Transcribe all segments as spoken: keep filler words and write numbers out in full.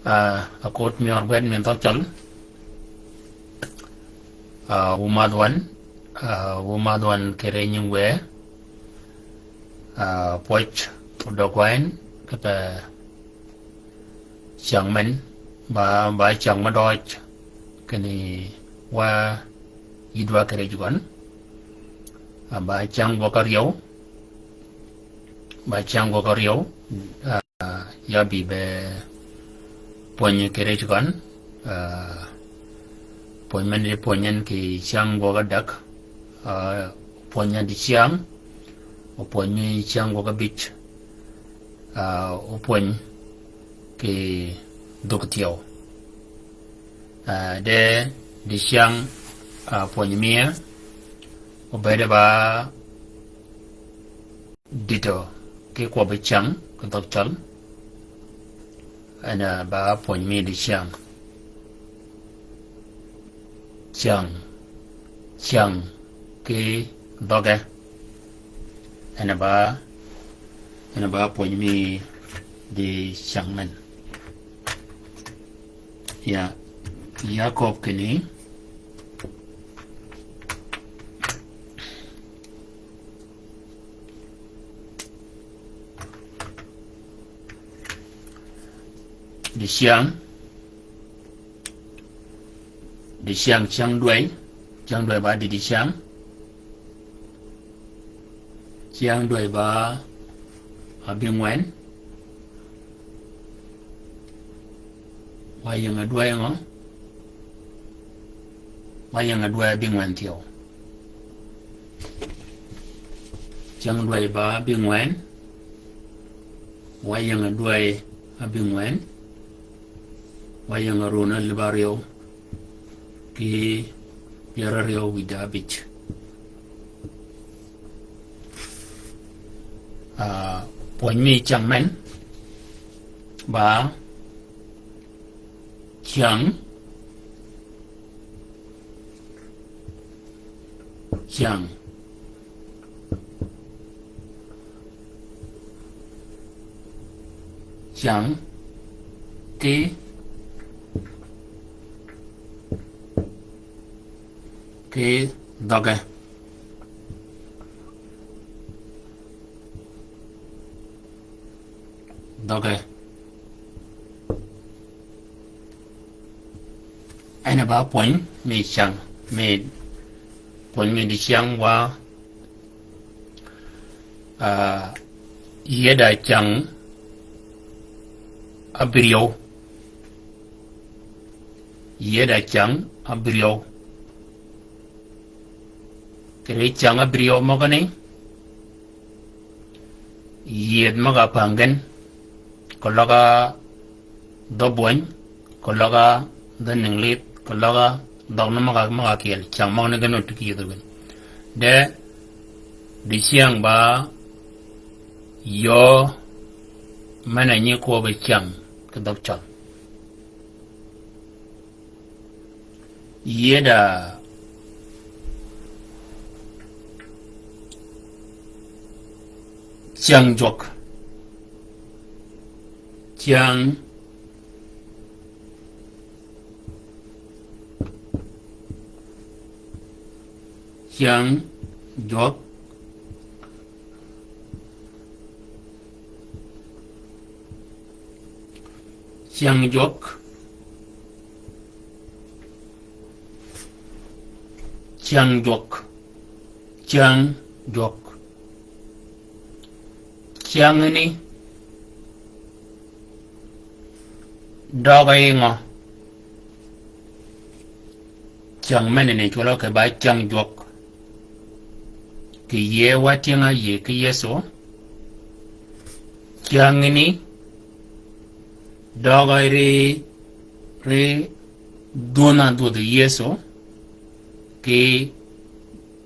Ah, akut myør gwed min thøg cøl. Ah, wu madh wan, ah, wu madh wan kere nying we. Ah, pwøj, døg wain, kata cyäng men, ba, ba cyäng mø døøj, kini wa yïdwa kere jugøn. Ah, ba cyäng gwøg aryøw, ba cyäng gwøg aryøw, ah, ya bï be pwönyi kere jugøn, ah, pwönyi men di pwönyi en kì cyäng gwøg adäg, ah, pwönyi di cyäng, o pwönyi cyäng gwøg abïj, ah, o pwönyi kì dhøg thyew. Ah, de di cyäng, ah, pwönyi mie, obede ba dito ki kwøbbi cyäng ki dhøg cøl. En a ba pwönyi mi di cyäng. Cyäng. Cyäng ki dhøge. En a ba, en a ba pwönyi mi di cyäng men. Ya, Yakob kini. Di cyäng. Di cyäng, cyäng dwäy. Cyäng dwäy ba di di cyäng. Cyäng dwäy ba abïngwen. Wa ying a dwäy ngø? Wa ying a dwäy abïngwen thyew. Cyäng dwäy ba abïngwen. Wa ying a dwäy abïngwen. Wa ying a run alïb aryøw ki pyär aryøw wïj da abïj. Ah, pwönyi mi cyäng men ba cyäng, cyäng, cyäng ki, ki dhøge. Dhøge. En a ba pwönyi mi cyäng, mi pwönyi mi di cyäng wa, ah, yie da cyäng abïryew. Yie da cyäng abïryew. Kere cyäng abïryew møgø ni, yiedh møg-a pängen, keløg-a dhø bwöny, keløg-a dhø ninglïdh, keløg-a dhøgni møg-a, møg-a kyel, cyäng møgani gen otti ki yiedh gen. De, di cyäng ba yöö men-a nyi kwøbbi cyäng ki dhøg cøl. Yie da cyäng jwøk. Cyäng, cyäng jwøk. Cyäng jwøk. Cyäng jwøk. Cyäng jwøk. Cyängni døøg yi ngø? Cyäng menani cwøl-a kì ba cyäng jwøk. Kì yie wa tyëng-a yie ki Yëso. Cyängni døøg ri, ri dhwöng-a dhwödhi Yëso. Kì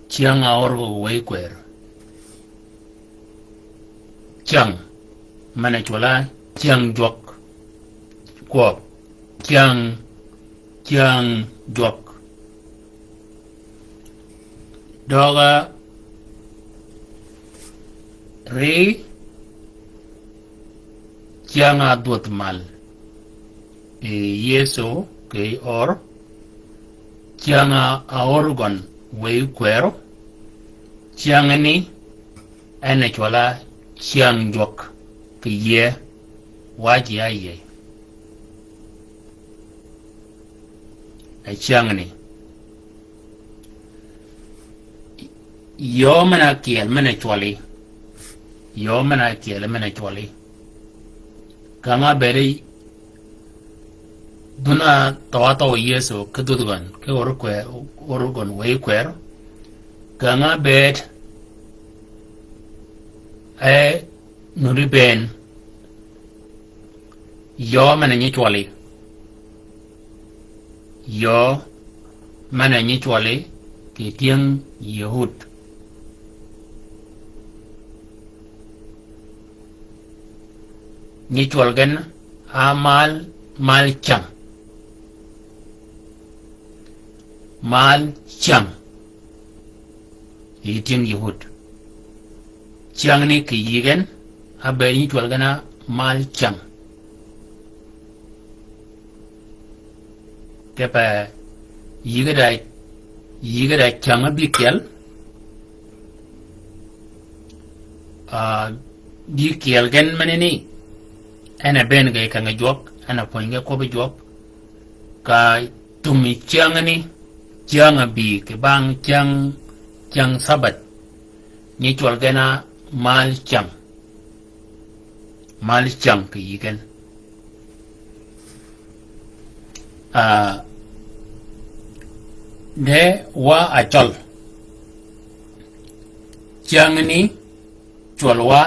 cyäng-a ör wëy kwër. Cyäng. Men-a cwøl-a cyäng jwøk. Kwøb. Cyäng, cyäng jwøk. Døøg-a ri cyäng-a dhwödh mal. Yëso kì or, cyäng-a áör gøn wëy kwërø, cyängani en a cwøl-a cyäng jwøk kì yïëy, wa ji áyïëy. A cyängani. Yöö men-a kyeel men-a cwølli. Yöö men-a kyeel men-a cwølli. Kang-a bëëdi dhun-a thøw-a thøw Yëso ki dhudh gøn, ki or kwë-, or gøn wëy kwërø. Kang-a bëëd e nuddi bënn. Yöö men-a nyi cwølli. Yöö men-a nyi cwølli kì tyëng Yëhud. Nyi cwøl gen a mal, mal cyäng. Mal cyäng. Yï tyëng Yëhud. Cyängani kì yï gen, a bëëd nyi cwøl gen a mal cyäng. Kipe yï ge da, yï ge da cyäng a bïkyel. A, bïkyel gen menani, en a bënn ge kang-a jwøk, en a pwöny ge kwøbbi jwøk. Ka tumi cyängani, cyäng-a bï kì bang cyäng, cyäng Sabbath. Nyi cwøl gen a mal cyäng. Mal cyäng kì yï gen. A, de wa a cøl. Cyängani cwøl wa,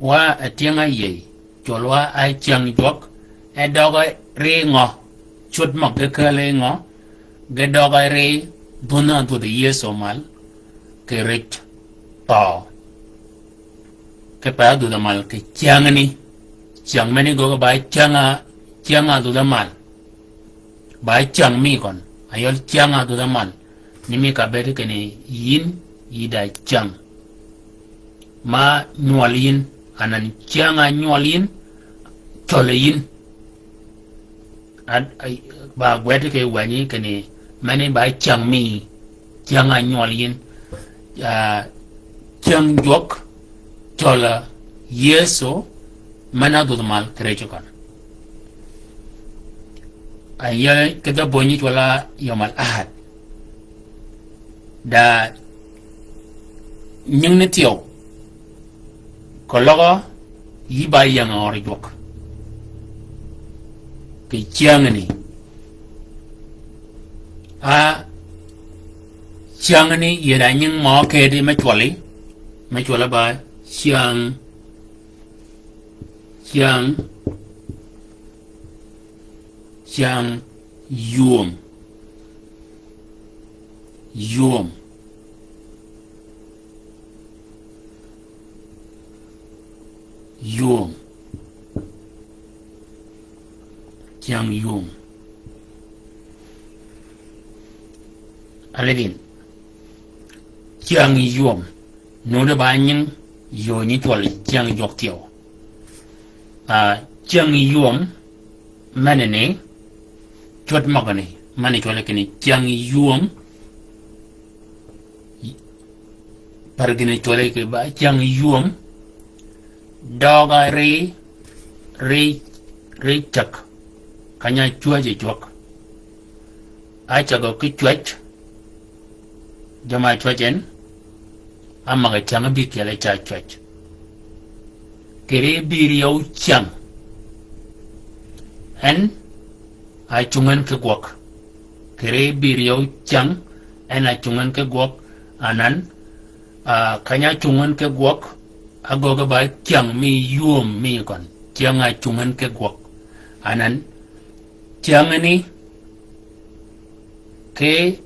wa a tyëng-a yïëy. Cwøl wa a cyäng jwøk, e døgø ri ngø, cut møg ge kääl e ngø, ge døgø ri dhun-a dhudh Yëso mal, kì rij thøø. Kipe a dhudh-a mal kì cyängani, cyäng meni gøggi ba cyäng-a, cyäng-a dhudh-a mal. Ba cyäng mi køn, a yøl cyäng-a dhudh-a mal. Ni mi ka bëëd kinni yïn, yï da cyäng. Ma nywøl yïn, anan cyäng-a nywøl yïn, cøl yïn. Ad-, ay-, ba gwed kì wänyi kinni, meni ba cyäng mi, cyäng-a nywøl yïn. A, cyäng jwøk, cøl Yëso, men-a dhudh mal kì rij køn. A yïëy kì dhø böny cwøl-a yøm al Ahad. Da nying ni thyew. Keløg yï ba ying-a ør jwøk. Kì cyängani. A cyängani yï da nying mø kedi me cwølli. Me cwølli ba cyäng, cyäng, cyäng ywöm. Ywöm. Ywöm. Cyäng ywöm. Alidin. Cyäng ywöm. Nuti ba nying yöö nyi cwøl cyäng jwøk thyew. A, cyäng ywöm, meni ni, cut møgani, meni cwøl kinni cyäng ywöm, per gini cwøl kì ba cyäng ywöm, døøg-a ri, ri, ri cäg, kany-a cwäjji jwøk. A cägø ki cwäj, jøm-a cwäj en, a mag-a cyäng bïkyel e ca cwäj. Kì ri bï ryew cyäng. En a cungi en ki gwøg. Kì ri bï ryew cyäng, en a cungi en ki gwøg, anan, a, kany-a cungi en ki gwøg, a göggi ba cyäng mi ywöm mi køn. Cyäng a cungi en ki gwøg. Anan, cyängani, kì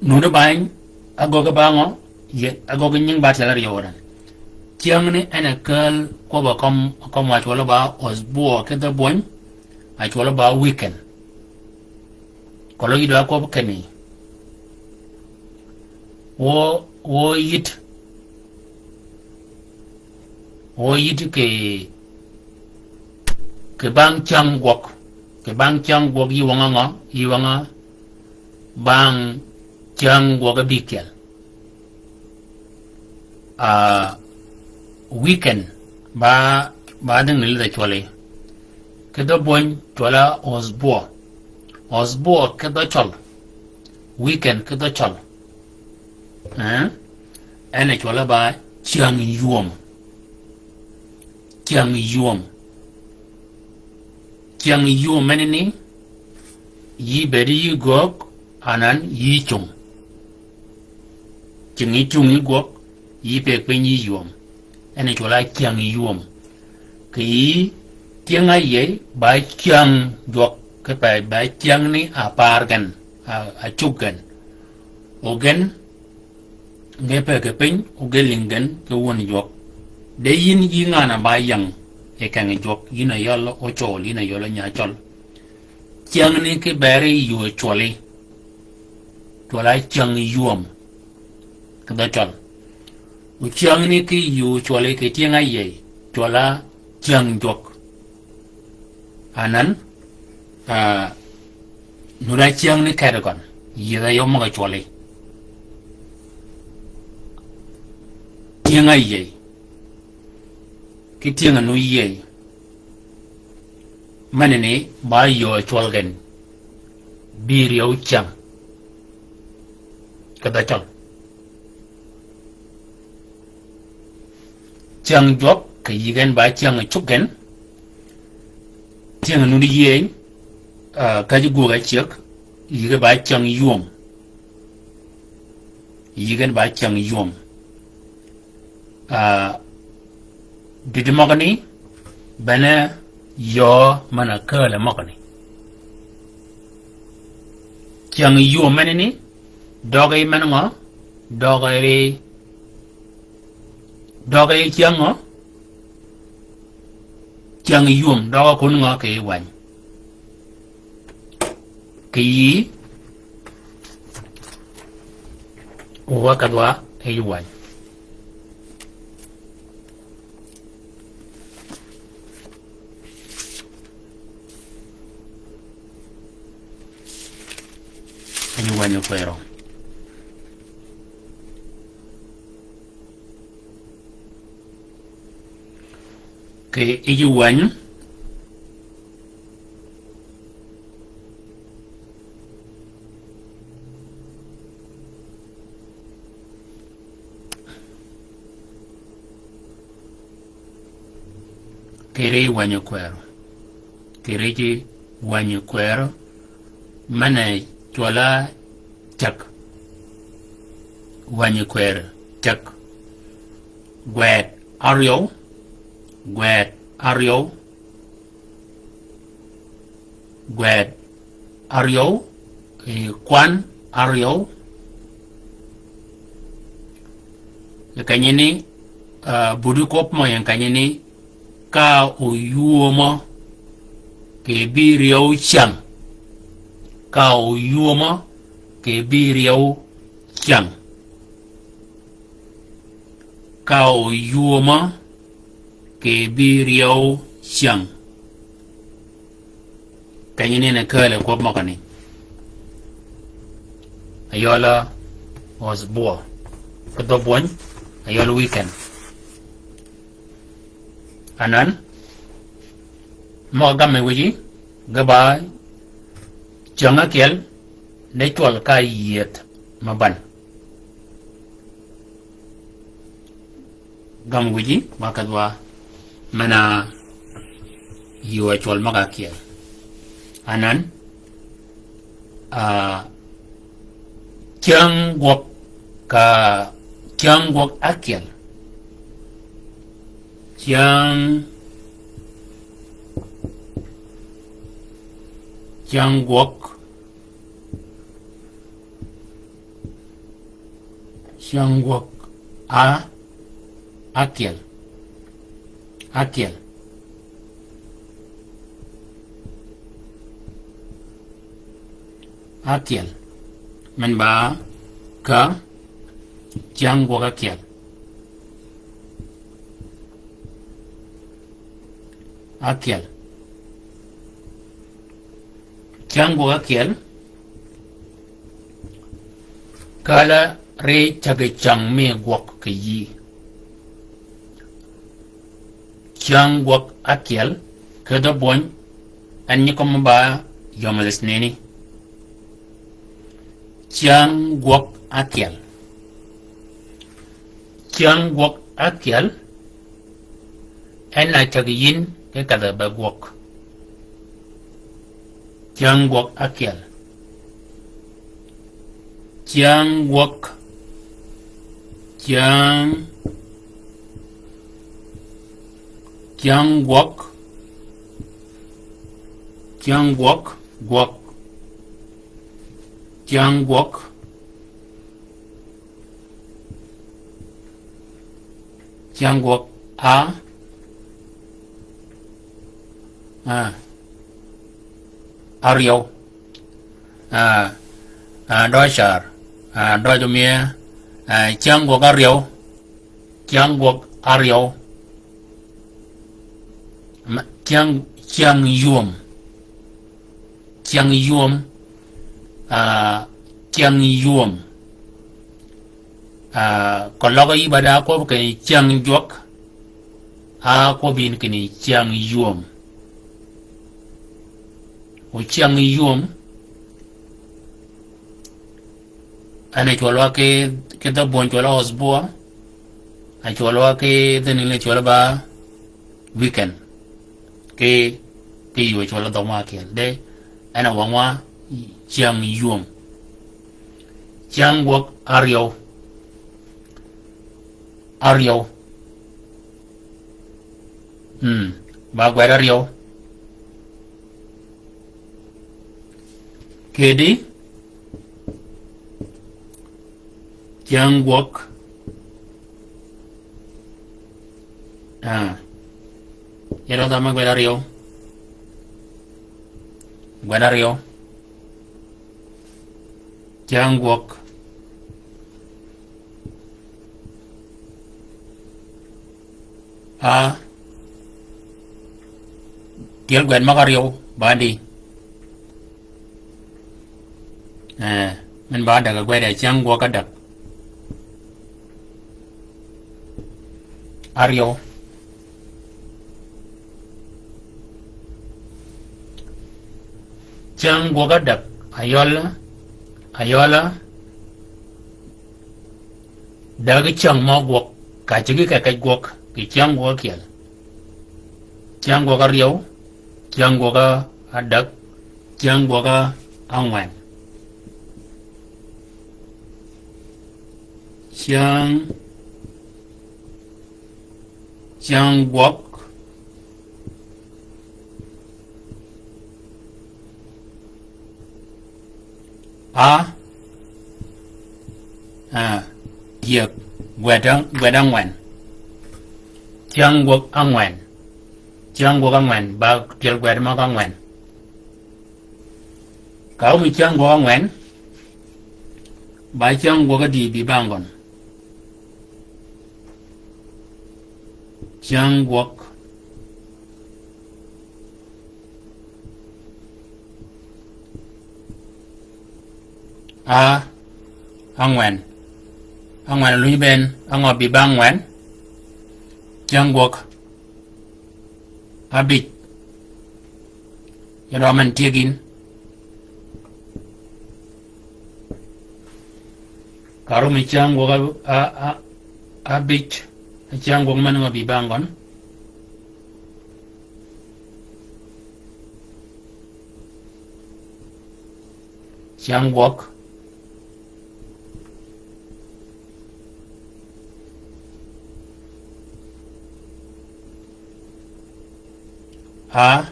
nuti bany, a göggi ba ngø, yie, a göggi nying ba tyel aryøw ran. Cyängani en a kääl kwøbb-a kømm, kømm wa cwøl ba osbø ki dhø bwøny, a cwøl ba weekend. Keløg yï dwa kwøbb kinni. Wø, wø yït. Wø yït kì Kì bang cyäng gwøg. Kì bang cyäng gwøg yï wøng-a ngø, yï wøng-a bang cyäng gwøg ábïkyel. Ah, weekend, ba, ba dhing ni lidh-a cwølli. Ki dhø bwöny cwøl-a Osbuo. Osbuo ki dhø cøl. Weekend ki dhø cøl. Eh? En e cwøl-a ba cyäng ywöm. Cyäng ywöm. Cyäng ywöm meni ni, yï bedi yï göög, anan yï cung. Cyäng yï cung yï gwøg, yï pëgg piny yï ywöm. En e cwøl-a cyäng ywöm. Kì yï tyëng-a yïëy, ba cyäng jwøk, ki pe ba cyäng ni a paar gen, a, a cug gen. O gen, nge pëgg piny, o ge lïng gen, ki wun jwøk. De yïn yï ngan-a ba yäng, yi keng jwøk, yïn a yøl ocøl, yïn a yøl onyacøl. Cyäng ni ki beri yï yuu cwølli. Cwøl-a cyäng ywöm. Ki dhø cøl. O cyäng ni ki yuu cwølli ki tyëng-a yïëy. Cwøl-a cyäng jwøk. Anan, ah, nudd-a cyäng ni kedi gøn. Yïdh-a yø møg-a cwølli. Tyëng-a yïëy. Ki tyëng-a nu yïëy. Meni ni ba yöö cwøl gen. Bï ryew cyäng. Ki dhø cøl. Cyäng jwøk, kì yï gen ba cyäng cug gen. Tyëng-a nudd yïëy, ah, käjji gwög-a cyëg, yï gen ba cyäng ywöm. Yï gen ba cyäng ywöm. Ah, dïdï møgani, bene yöö men-a kääl-a møgani. Cyäng ywöm meni ni, døgi men ngø, døgi, døgi cyäng ngø, cyäng ywöm, døgi kun ngø kì yï wäny. Kì yï, wa ka dhwa, e yï wäny. E yï wäny okwero. Kì yï wäny. Kì ri wänyi kwërø. Kì ri ji wänyi kwërø. Mene cwøl-a cäg. Wänyi kwërø cäg. Gwed áryew. Gwed áryew. Gwed áryew, eh, kwan áryew. Kenyi ni, ah, budi kwøb mø ying kenyi ni, ka oyuomø kì bï ryew cyäng. Ka oyuomø kì bï ryew cyäng. Ka oyuomø kì bï ryew cyäng. Kenyi ni en a kääl-a kwøb møgani. Ayøl-a osbuø. Ki dhø bwøny, ayøl weekend. Anan, møg-a gamme wïji, ge ba cyäng ákyel, ni cwøl ka yieth mø ban. Gam wïji, ba kedhwa, men-a yï wa cwøl møg-a ákyel. Anan, ah, cyäng gwøg ka, cyäng gwøg ákyel. Cyäng, cyäng gwøg. Cyäng gwøg a, ákyel. Ákyel. Ákyel. Men ba ka cyäng gwøg ákyel. Ákyel. Cyäng gwøg ákyel. Kala ri cägi cyäng mi gwøg kì yï. Cyäng gwøg ákyel. Kedhi bwöny. En nyi kømmi ba yømmi dhis neni. Cyäng gwøg ákyel. Cyäng gwøg ákyel. En a cägi yïn ki kedhi be gwøg. Cyäng gwøg ákyel. Cyäng gwøg. Cyäng. Cyäng gwøg. Cyäng gwøg. Gwøg. Cyäng gwøg. Cyäng gwøg a. A. Áryew. A. A, dø car. A, dø jø mye. A, cyäng gwøg áryew. Cyäng gwøg áryew. Ma, cyäng, cyäng ywöm. Cyäng ywöm. A, cyäng ywöm. A, keløg yï ba da kwøb kinni cyäng jwøk. A kwøb yïn kinni cyäng ywöm. O cyäng ywöm. En a cwøl wa ki, ki dhø bwöny cwøl wa usbua. A cwøl wa ki dhø ningli cwøl ba weekend. Ki, ki ywe cwøl wa dhøg ma ákyel. De, en a wang wa cyäng ywöm. Cyäng gwøg áryew. Áryew. Mm. Ba gwed áryew. Kedi. Cyäng gwøg. A. Yero dhama gwed áryew. Gwed áryew. Cyäng gwøg. A. Tyel gwed møg áryew, bandi. E, men ba däg a gwed a cyäng gwøg ádäg. Áryew. Cyäng gwøg ádäg, ayøla, ayøla, dägi cyäng mø gwøg, ka cigi kekej gwøg, kì cyäng gwøg ákyel. Cyäng gwøg áryew, cyäng gwøg ádäg, cyäng gwøg ángwen. Cyäng, cyäng gwøg. A. A. Yek. Gwed, gwed ángwen. Cyäng gwøg ángwen. Cyäng gwøg ángwen. Ba tyel gwed møg ángwen. Ka áwumi cyäng gwøg ángwen. Ba cyäng gwøg ádï bï bangøn. Cyäng gwøg. A, ángwen. Ángwen lunyi ben, ángø bï ba ángwen. Cyäng gwøg. Abij. Yadwa men tyegin. Ka árum yi cyäng gwøg a, a, a, abij. Cyäng gwøg men ngø bï bangøn. Cyäng gwøg. A,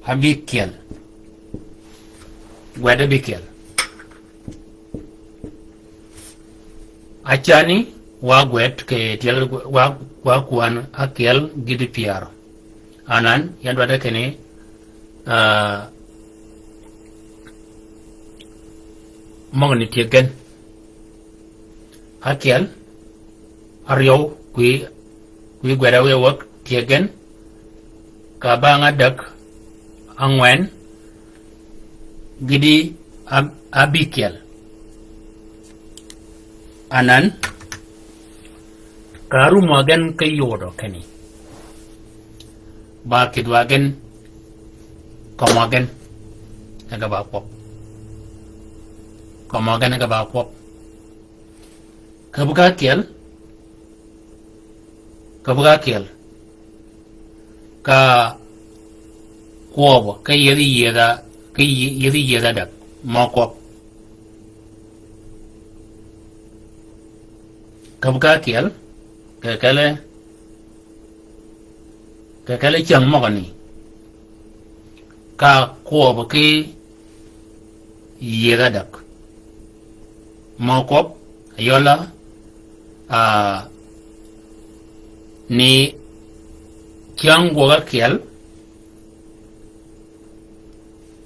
abikyel. Gwed abikyel. Acani, wa gwed kì tyel wa, wa kwan akyel gïti pyär. Anan, yan dwadde kinni, ah, møgø ni tye gen. Akyel, aryew, kwi, kwi gwed a wiye wäg tye gen. Ka bang adäg, angwen, Gïti ab-, abïkyel. Anan, ka rumø gen ki yudø kinni. Ba kïdhi wa gen, kömi wa gen, e ge ba kwøb. Kömi wa gen e ge ba kwøb. Ka bï ka kyel, ka bï ka kyel. Ka kwøb, ka yedhi yedha, ka yi-, yedhi yedha däg, mø kwøb. Ka bï ka kyel, ka kele, ka kele cyäng møgø ni. Ka kwøb ki yedha däg. Mø kwøb, ayøla, a, ni cyäng gwøg ákyel,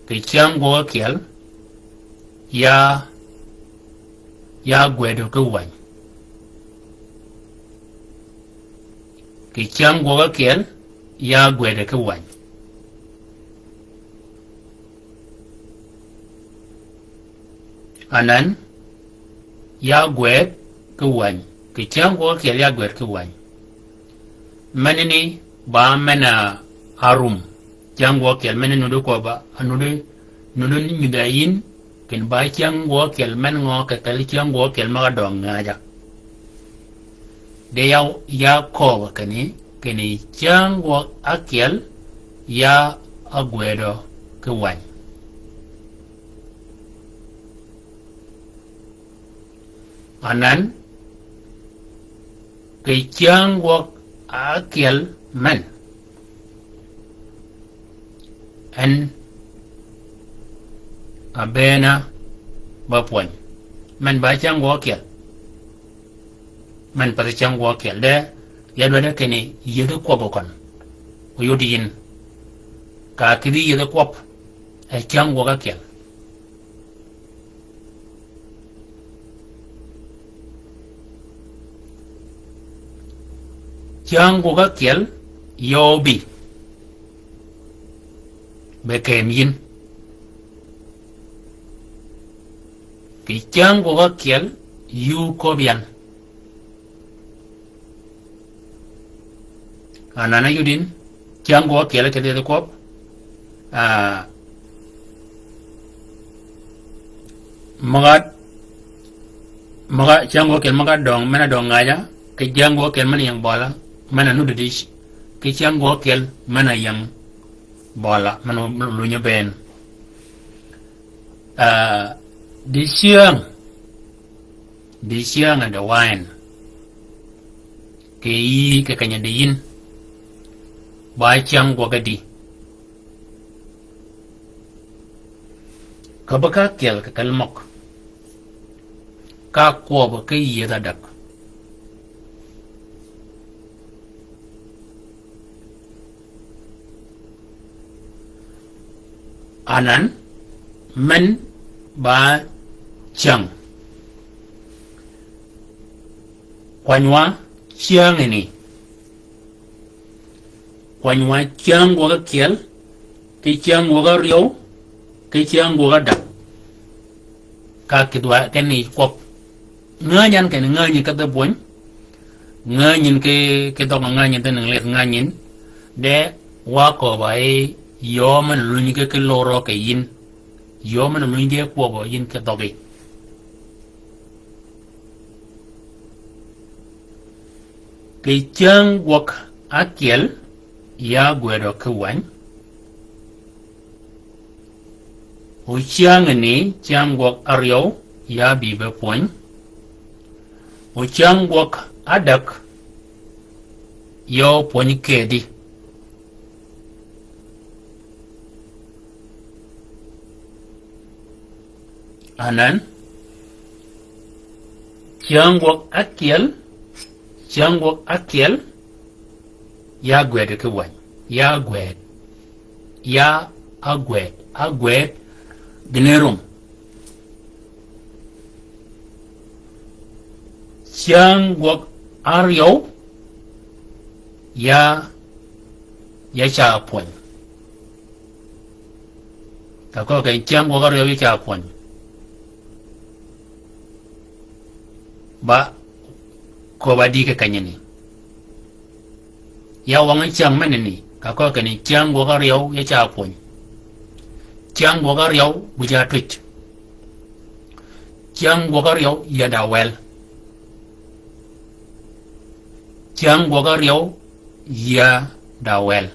kì cyäng gwøg ákyel, ya, ya gwëdø ki wäny. Kì cyäng gwøg ákyel, ya gwëdø ki wäny. Anan, ya gwëd ki wäny. Kì cyäng gwøg ákyel ya gwëd ki wäny. Menani ba men-a árum. Cyäng gwøg ákyel menani nuti kwøb ba, nuti, nuti nyudhi-a yïn, kinni ba cyäng gwøg ákyel men ngø kì keli cyäng gwøg ákyel møg-a døng ngäja. De ya, ya köbø kinni, kinni cyäng gwøg ákyel ya ágwëdø ki wäny. Anan, kì cyäng gwøg ákyel men. En abëëna ba pwöny. Men ba cyäng gwøg ákyel. Men path cyäng gwøg ákyel de, ya dwaddi kinni yedhi kwøb okøn. Oyud yïn. Ka kïdhi yedhi kwøb, e cyäng gwøg ákyel. Cyäng gwøg ákyel, ya óbï. Be kem yïn. Kì cyäng gwøg ákyel, yï óköbbi yan. Anan áyudin, cyäng gwøg ákyel kì yedhi kwøb. A, møg-a, møg-a, cyäng gwøg ákyel møg-a døng, men-a døng ngäja, kì cyäng gwøg ákyel men-a ying bøla, men-a nuti dïj, kì cyäng gwøg ákyel men-a ying bøla, men-a lunyi bënn. A, dicyäng, dicyäng and wine. Kì yï kì keny-a di yïn. Ba cyäng gwøg ádi. Ka bï ka ákyel kì kel møg. Ka kwøb ki yedha däg. Anan, men ba cyäng. Kwany wa cyängani. Kwany wa cyäng gwøg ákyel, kì cyäng gwøg áryew, kì cyäng gwøg ádäg. Ka kïdhi wa kinni kwøb. Ngänyi yan kinni ngänyi ki dhø bwöny. Ngänyi ki, ki dhøg ngänyi dhøn English ngänyi. De wa köbba yi yöö men-a lunyi ki, ki lurø kì yïn. Yöö men-a lunyi ki kwøbbø yïn ki dhøggi. Kì cyäng gwøg ákyel ya gwëdø ki wäny. O cyängani cyäng gwøg áryew ya bï be pwöny. O cyäng gwøg ádäg ya ópwöny këdhi. Anan, cyäng gwøg ákyel, cyäng gwøg ákyel, ya gwëd ki wäny, ya gwëd, ya ágwëd, ágwëd, gïn-a rum. Cyäng gwøg áryew, ya, ya ca pwöny. Ka kø kenni cyäng gwøg áryew yi ca kwøny. Ba, köbb-a di ki kenyani. Ya wøngi cyäng menani, ka kø kenni cyäng gwøg áryew yi ca kwøny. Cyäng gwøg áryew wïja twij. Cyäng gwøg áryew ya da wel. Cyäng gwøg áryew ya da wel.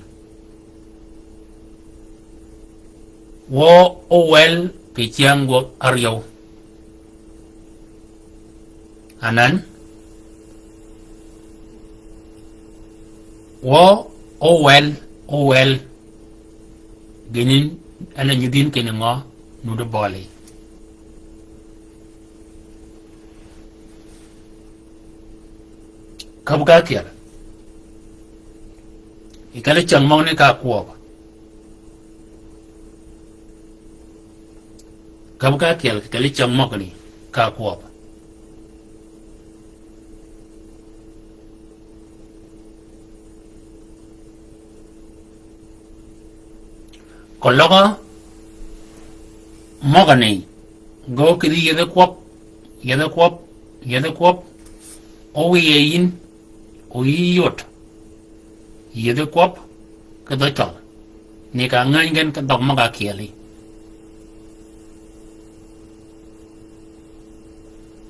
Wø ówel kì cyäng gwøg áryew. Anan. Wø ówel, ówel. Gïn en a nyudhi yïn kinni ngø, nuddi bøli. Käbbi ka ákyel. Kì kelli cyäng møgani ka kwøb. Käbbi ka ákyel kì kelli cyäng møgani ka kwøb. Keløg møgani, gø kïdhi yethi kwøb, yethi kwøb, yethi kwøb, owiye yïn, oyi yot, yethi kwøb, ki dhø cøl. Ni ka ángäny gen ki dhøg møg-a ákyeli.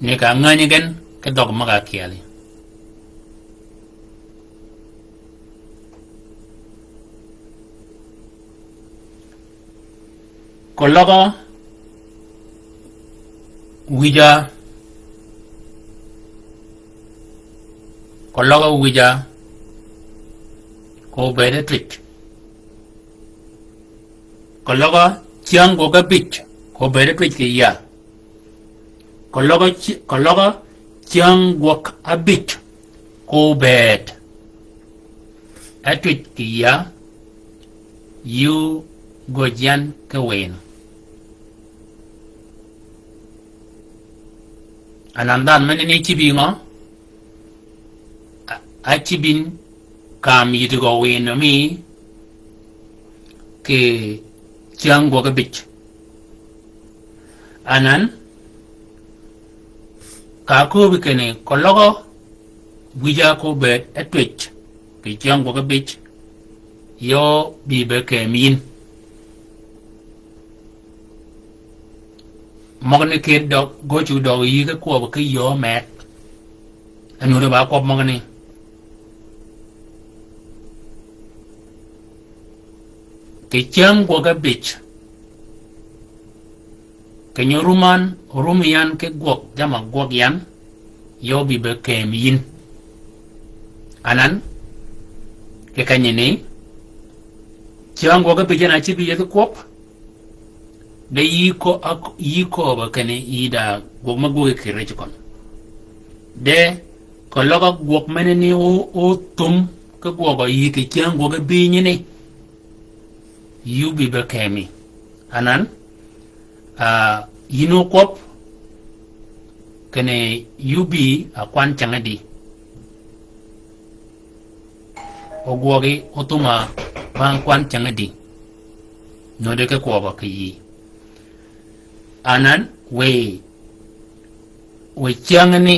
Ni ka ángäny gen ki dhøg møg-a ákyeli. Keløg wïja, keløg wïja, ko bëëd e twij. Keløg cyäng gwøg ábïj, ko bëëd e twij kì yïa. Keløg cy-, keløg cyäng gwøg ábïj, ko bëëd e twij kì yïa, yï gø jyan ki wïn. Anan dhanhø menani cïbi ngø? A, acïbi yïn kam yïddi gø wïn mi kì cyäng gwøg ábïj. Anan, ka áköbbi kinni keløg wïja ko bëëd e twij, kì cyäng gwøg ábïj, yø bï be këm yïn. Møgani kì døg, gø cuggi døg yï ki kwøb ki yöö med. Anuddi ba kwøb møgani. Kì cyäng gwøg ábïj. Kì nyi rum an, rum yan ki gwøg, jamm-a gwøg yan, yø bï be këm yïn. Anan, kì kenyani, cyäng gwøg ábïj yan a cïbi yethi kwøb, de yï ko-, ak-, yï köbb-a kinni yï da gwøg me gwøg kì rij køn. De, keløg gwøg menani o, othum ki gwøg-a yï kì cyäng gwøg ábïjani. Yï bï be kemi. Anan, a, yïn ókwøb, kinni yï bï a kwan cängadi. Ogwøgi othum-a ba kwan cängadi. Nuddi ki kwøb-a kì yï. Anan, wiy, wiy cyängani,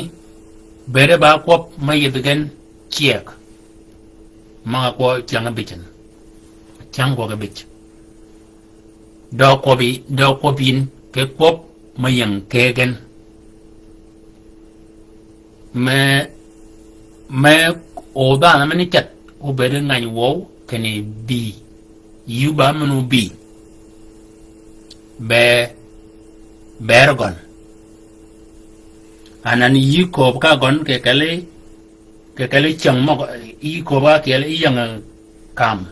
bëëde ba kwøb me yïdhi gen cyëg. Møg-a kwøb cyäng ábïj en. Cyäng gwøg ábïj. Dø kwøbbi, dø kwøbbi yïn, ki kwøb me ying kegen. Me, me o dhanhø meni cet, obëëd ngäny wøw, kinni bï. Yï ba men obï. Be, ber gøn. Anan yï köbbi ka gøn kì kelli, kì kelli cyäng møg, yï köbbi ka ákyel yï ying kam.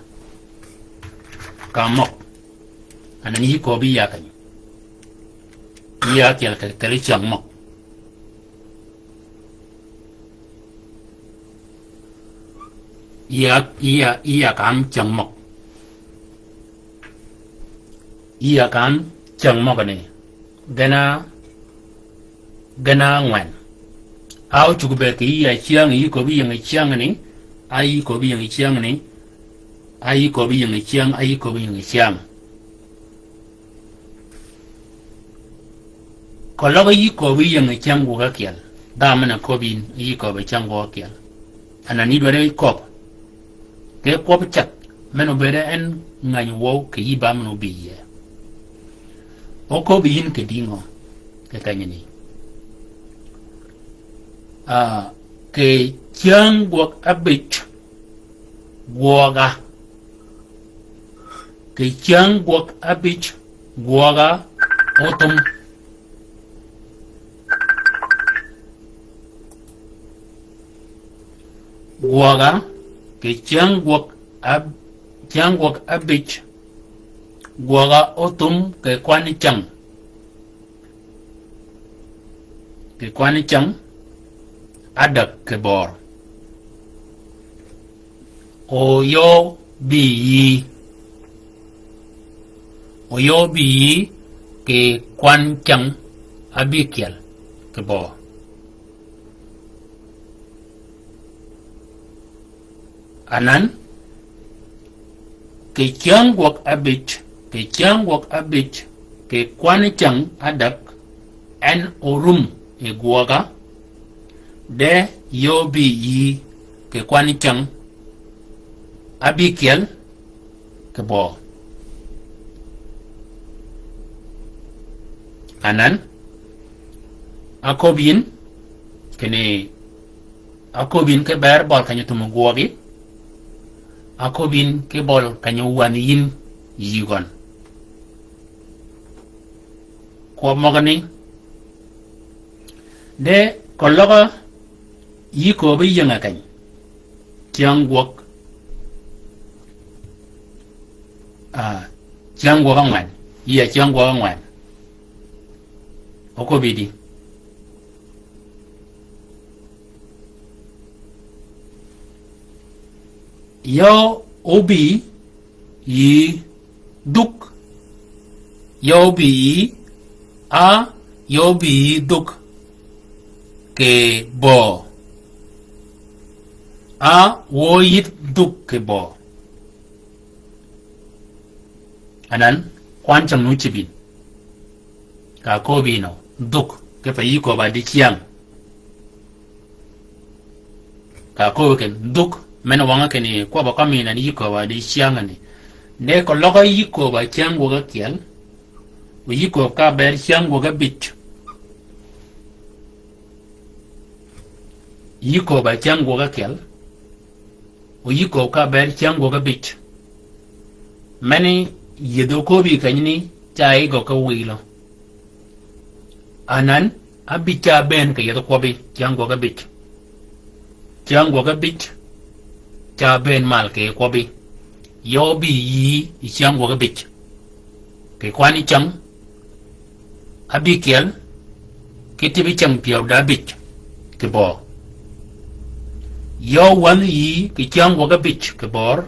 Kam møg. Anan yï köbbi yï ya keny. Yï ya ákyel kì kelli cyäng møg. Yï ya, yï ya, yï ya kam cyäng møg. Yï ya kam cyäng møgani. Gen a, gen a ángwen. A ócuggi bëëd kì yï ya cyäng, yï köbbi ying cyängani, a yï köbbi ying cyängani, a yï köbbi ying cyäng, a yï köbbi ying cyäng. Keløg yï köbbi ying cyäng gwøg ákyel. Dha men-a köbbi yïn yï köbbi cyäng gwøg ákyel. Anan yï dwaddi köbbi. Ki kwøb ceth, men obëëd en ngäny wøw kì yï ba men obï yie. Óköbbi yïn kì dïngø, kì kenyani. Ah, kì cyäng gwøg ábïj gwøga. Kì cyäng gwøg ábïj gwøga óthum. Gwøga, kì cyäng gwøg ab-, cyäng gwøg ábïj gwøga óthum kì kwanni cyäng. Kì kwanni cyäng ádäg kì bör. Oyøbï yï. Oyøbï yï kì kwanni cyäng ábïkyel kì bör. Anan, kì cyäng gwøg ábïj, kì cyäng gwøg ábïj, kì kwanni cyäng ádäg, en orum yi gwøga, de yøbï yï kì kwanni cyäng ábïkyel kì bör. Anan, áköbbi yïn, kinni áköbbi yïn ki bër bøli keny-a thum gwøgi, áköbbi yïn ki bøli keny-a wänhi yïn yï gøn. Kwøb møgani, de keløg yï köbbi ying-a keny. Cyäng gwøg. Ah, cyäng gwøg ángwen. Yï-a cyäng gwøg ángwen. Óköbbi di. Yø óbï yï dhuk. Yø óbï yï, a, yø óbï yï dhuk kì bör. A, wø yï dhuk kì bør. Anan, kwan cyäng nu cïb yïn. Ka köbbi yïn-a dhuk, kipe yï köbbi a dicyäng. Ka köbbi kinni dhuk, men wøng-a kinni kwøbb-a kømmi yïn-a yï köbbi a dicyäng ni. De keløg yï köbbi a cyäng gwøg ákyel, o yï köbbi ka bër cyäng gwøg ábïj. Yï köbbi a cyäng gwøg ákyel. O yï köbbi ka bër cyäng gwøg ábïj. Meni yïdh óköbbi kenyani ca yï gø ki wïlø. Anan, ábïj ca bëën kì yethi kwøbbi, cyäng gwøg ábïj. Cyäng gwøg ábïj ca bëën mal kì kwøbbi. Yø óbï yï yi cyäng gwøg ábïj. Kì kwanni cyäng ábïkyel, ki tïbi cyäng pyäw da ábïj kì bör. Yø wänhi yï kì cyäng gwøg ábïj kì bör.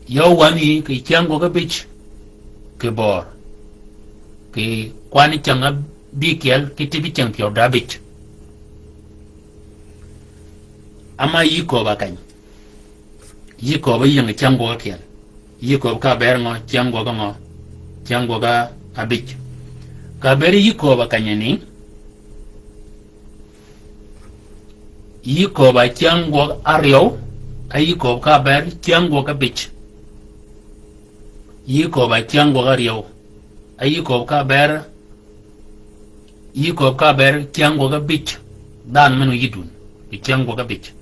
Yø wänhi yï kì cyäng gwøg ábïj kì bör. Kì kwanni cyäng ábïkyel, ki tïbi cyäng pyäw da ábïj. Ama yï köbbi a keny. Yï köbbi ying cyäng gwøg ákyel. Yï köbbi ka bër ngø, cyäng gwøg ngø, cyäng gwøg ábïj. Ka bër yï köbbi kenyani, yï köbbi cyäng gwøg áryew, a yï köbbi ka bër cyäng gwøg ábïj. Yï köbbi cyäng gwøg áryew, a yï köbbi ka bër Yï köbbi ka bër cyäng gwøg ábïj. Dhanhø men-a óyïddi wun kì cyäng gwøg ábïj.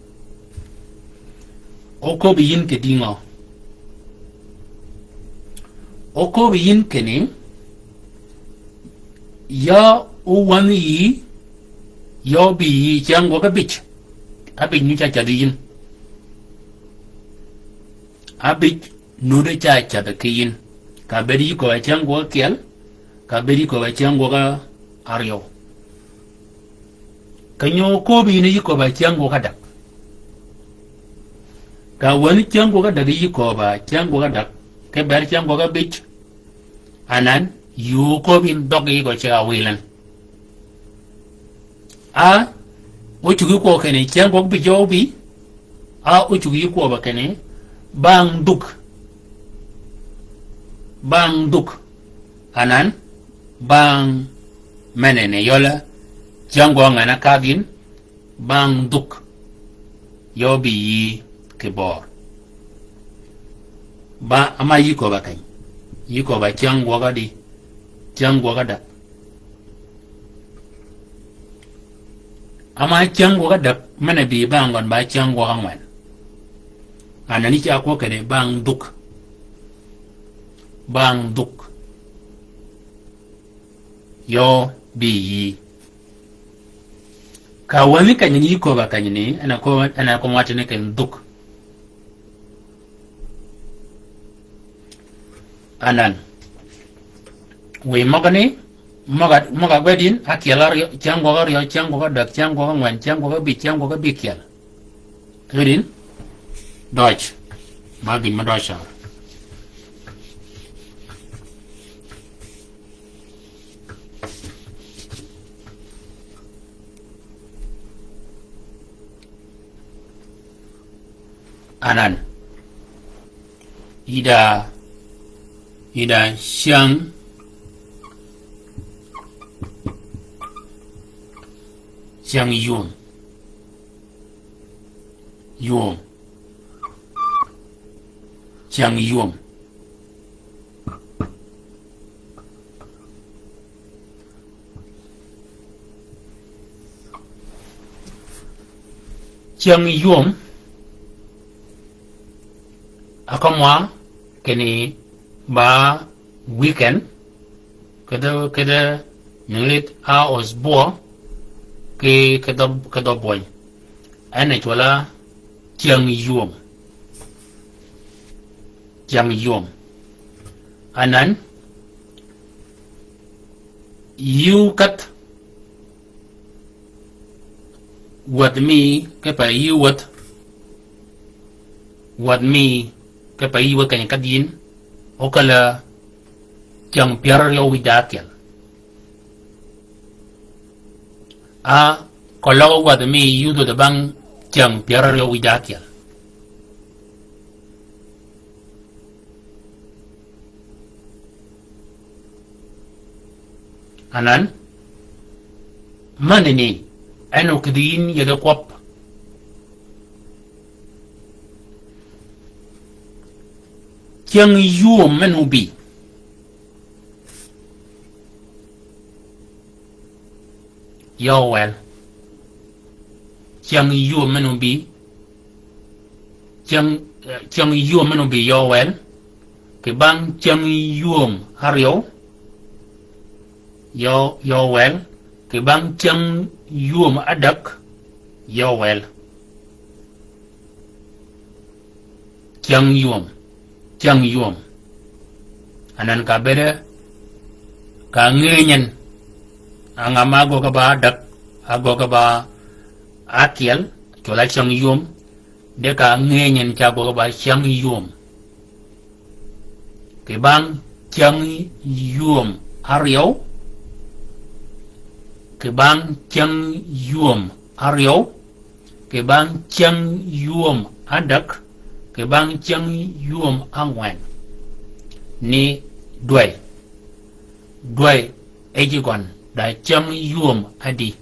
Óköbbi yïn kì dïngø? Óköbbi yïn kinni, ya ówänhi yï, ya óbï yï cyäng gwøg ábïj. Ábïj nu ca cädhi yïn. Ábïj nuti ca cädhi ki yïn. Ka bëëd yï köbbi cyäng gwøg ákyel, ka bëëd yï köbbi cyäng gwøg áryew. Keny-a óköbbi yïn yï köbbi cyäng gwøg ádäg. Ka wänhi cyäng gwøg ádäg yï köbbi cyäng gwøg ádäg, ki bër cyäng gwøg ábïj. Anan, yï óköbbi yïn dhøggi gø ce a wïl en. A ócuggi kwøb kinni cyäng gwøg ábïj óbï. A ócuggi kwøb kinni bang dhuk. Bang dhuk. Anan, bang Mene ni yøle, cyäng gwøg ngwen a kadh yïn, bang dhuk. Yø bï yï kì bøør. Ba, ama yï köbb-a keny. Yï köbb-a cyäng gwøg ádï, cyäng gwøg ádäg. Ama cyäng gwøg ádäg, mene bï bang gøn ba cyäng gwøg ángwen. Anan yï ca kwøb kinni bang dhuk. Bang dhuk. Yø bï yï. Ka wänhi keny ni yï köbb-a keny ni, en a köbb-, en a kömi wacce ni keny dhuk. Anan. Wiy møgani, møg-a, møg-a gwed yïn, ákyel áryew, cyäng gwøg áryew, cyäng gwøg ádäg, cyäng gwøg ángwen, cyäng gwøg ábïj, cyäng gwøg ábïkyel. Ridin, døj. Ma gïn me døj cøl. Anan. Yï da, yï da cyäng, cyäng yum. Yum. Cyäng yum. Cyäng yum, a kømwa kinni ba weekend, kedø, kedø English a osbur, ki, kedø, kedø bwøny. En a cwøl-a cyäng yum. Cyäng yum. Anan, yï ókädh wäth mi, kipe yï wäth, wäth mi, kipe yï wäth keny-a kädh yïn, ókäl-a cyäng pyär áryew wïj da ákyel. A, keløg wäth mi yï ódhwödh bang cyäng pyär áryew wïj da ákyel. Anan, mänani, en okïdhi yïn yethi kwøb. Cyäng yum men obï. Yø wel. Cyäng yum men obï. Cyäng, eh, cyäng yum men obï yø wel. Kì bang cyäng yum áryew. Yø, yø wel. Kì bang cyäng yum ádäg. Yø wel. Cyäng yum. Cyäng yum. Anan ka bëëde, ka ngëëny en. Á ngama ágöggi ba ádäg, ágöggi ba ákyel, cwøl-a cyäng yum. De ka ngëëny en ca ágöggi ba cyäng yum. Kì bang cyäng yum áryew. Kì bang cyäng yum áryew. Kì bang cyäng yum ádäg, kì bang cyäng yum ángwen. Ni dwäy. Dwäy e ji gøn da cyäng yum ádï.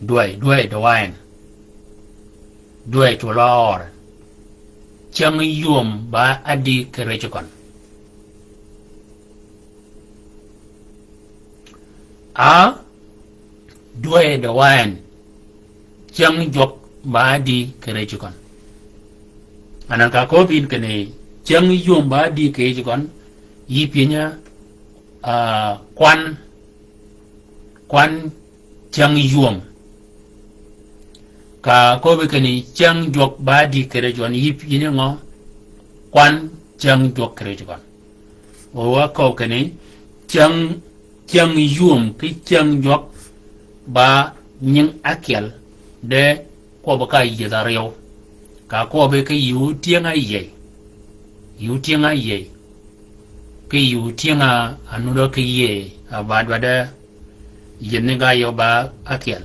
Dwäy, dwäy dø wa en. Dwäy cwøl-a øör. Cyäng yum ba ádï kì rëcci gøn. A, dwäy dø wa en, cyäng jwøk ba ádï kì rëcci gøn. Anan ka köbbi yïn kinni cyäng yum ba ádï kì rëcci gøn, yï pyënya, ah, kwan, kwan cyäng yum. Ka köbbi kinni cyäng jwøk ba ádï kì rëcci gøn, yï pyënya ngø, kwan cyäng jwøk kì rëcci gøn. O wa köbbi kinni cyäng, cyäng yum ki cyäng jwøk ba nying ákyel de kwøbbi ka yïëdh áryew. Ka kwøbbi ki yïu tyëng-a áyïëy. Yïu tyëng-a áyïëy. Ki yïu tyëng-a ánudø ki yïëy, a ba dwaddi yïëdh ni ga yø ba ákyel,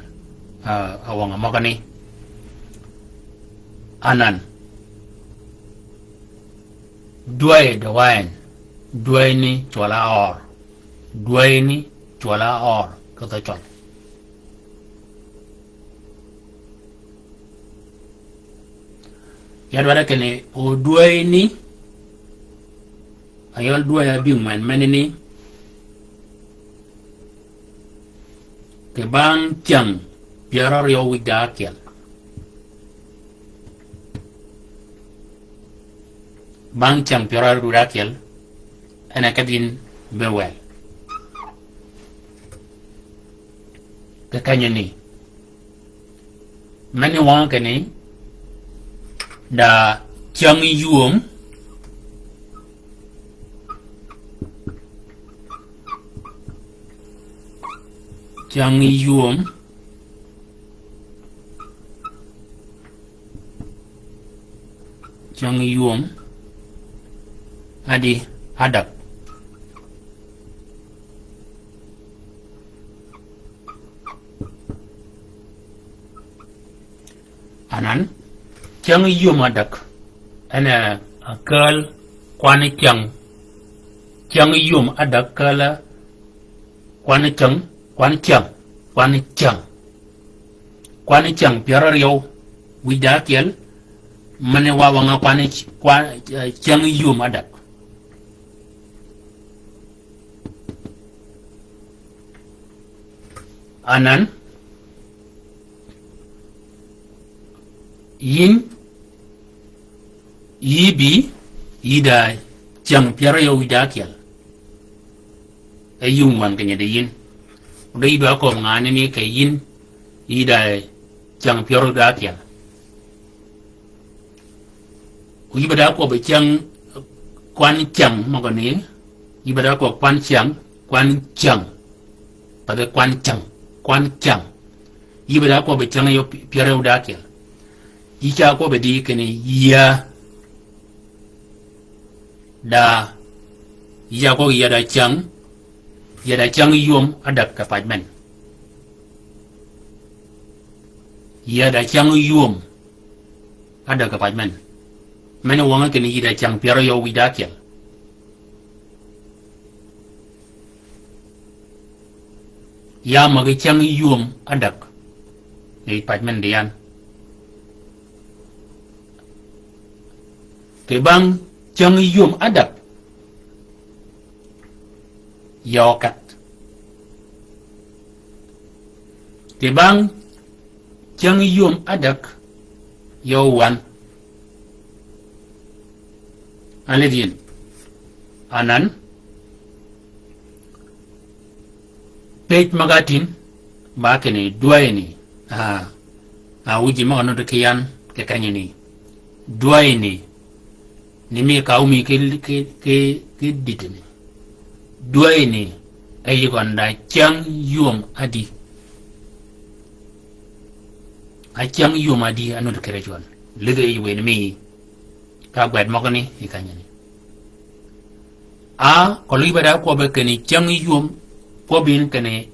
a, a wøng-a møgani. Anan. Dwäy dø wa en, dwäy ni cwøl-a øör. Dwäyni cwøl-a ør ki dhø cøl. Ya dwaddi kinni o dwäyni, ayøl dwäy-a bïngwen menani, kì bang cyäng pyär áryew wïj da ákyel. Bang cyäng pyär áryew wïj da ákyel, en a kedhi yïn be wel. Kì kenyani, meni wøng kinni, da cyäng yïwöm, cyäng yïwöm, cyäng yïwöm, ádï, ádäg. Anan, cyäng yïwöm ádäg, en a, a käl kwan cyäng, cyäng yïwöm ádäg käl kwan cyäng, kwan cyäng, kwan cyäng. Kwan cyäng pyär áryew wïj da ákyel, meni wa wøng-a kwan, kwan, eh, cyäng yïwöm ádäg. Anan, yïn, yï bï, yï da cyäng pyär áryew wïj da ákyel. E yï wøng kinni di yïn. O de yï ba kööb ngan ni kì yïn, yï da cyäng pyär áryew da ákyel. Yï ba da kwøb cyäng, kwan cyäng møgø ni, yï ba da kwøb kwan cyäng, kwan cyäng. Path kwan cyäng, kwan cyäng. Yï ba da kwøb cyäng áryew, pyär áryew da ákyel. Yï ca kwøb di kinni ya. Da, yï ca kwøb ya da cyäng, ya da cyäng yïwöm ádäg kì pac men. Ya da cyäng yïwöm ádäg kì pac men. Meni wøng-a kinni yï da cyäng pyär áryew wïj da ákyel. Ya møg-a cyäng yïwöm ádäg. Yij pac men di yan. Kì bang cyäng yïwöm ádäg. Ya ókedh. Kì bang cyäng yïwöm ádäg, ya ówän. Alidh yïn. Anan. Pëj møg-a tïn, ba kinni dwäyni. A, a wïji møg-a nuddi ki yan, kì kenyani. Dwäyni. Ni mi ka ómi ki, ki, ki, ki dïtini. Dwäyni, e yï gøn da cyäng yïwöm ádï. A cyäng yïwöm ádï, a nuddi kire cwøl. Lidh e yï wen mi. Ka gwed møgani, yï kenyani. A, keløg yï ba da kwøbbi kinni cyäng yïwöm, kwøbbi yïn kinni,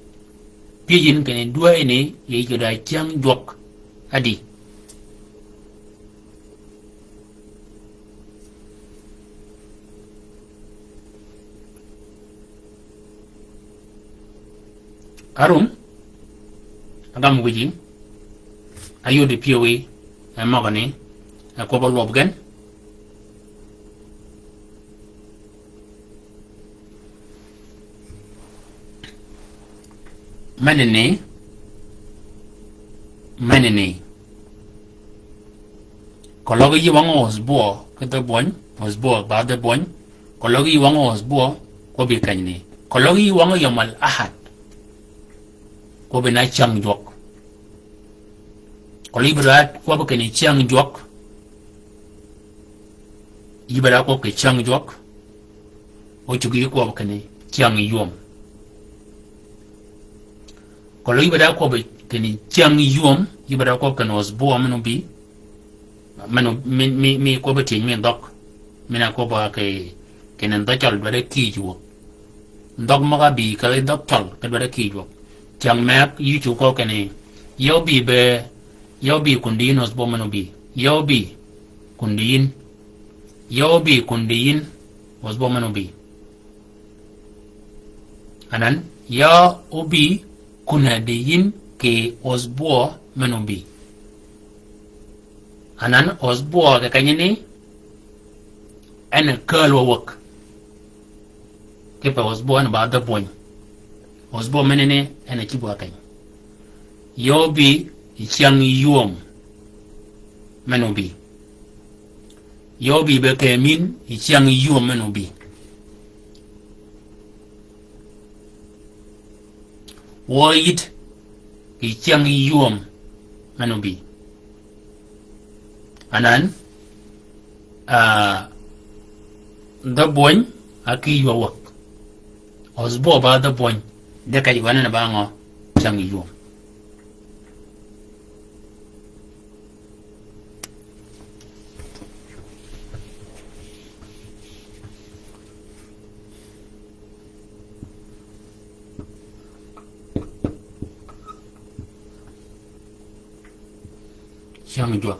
pyëj yïn kinni dwäyni, yï gø da cyäng jwøk ádï. Arum, agam wïji, ayudi pyëwí, e møgani, e kwøbb-a lwøb gen. Menani, menani. Keløg yï wøng-a osbwø, ki dhø bwøny, osbwø, ba dhø bwøny. Keløg yï wøng-a osbwø, kwøbbi kenyani. Keløg yï wøng-a yøm al ahad. Kwøbbi na cyäng jwøk. Keløg yï ba da kwøbbi kinni cyäng jwøk. Yï ba da kwøb kì cyäng jwøk. O cuggi yï kwøb kinni cyäng yïwöm. Keløg yï ba da kwøb kinni cyäng yïwöm, yï ba da kwøb kinni osbwø men obï. Men o-, mi, mi, mi kwøb tyëny mi dhøg. Mi na kwøb kì, kinni dhø cøl dwaddi kïj wuø. Dhøg møg-a bï kì dhøg cøl kì dwaddi kïj wuø. Cyäng meg yï cuggi kwøb kinni, ya obï be, ya obï kundi yïn osbwø men obï. Ya obï kundi yïn. Ya obï kundi yïn osbwø men obï. Anan, ya óbï kun-a di yïn kì osbwø men óbï. Anan osbwø kì kenyani, en a kääl wa wäg. Kipe osbwø en ba dhäbwöny. Osbwø menani en a cïb wa keny. Ya óbï yi cyäng yï ywöm men óbï. Ya óbï be kì min yi cyäng yï ywöm men óbï. Wø yït kì cyäng yï ywöm men óbï. Anan, ah, dhäbwöny a ki ywa wäg. Osbwø ba dhäbwöny. De kej gøn en ba ngø? Cyäng yï ywöm. Cyäng jwøk.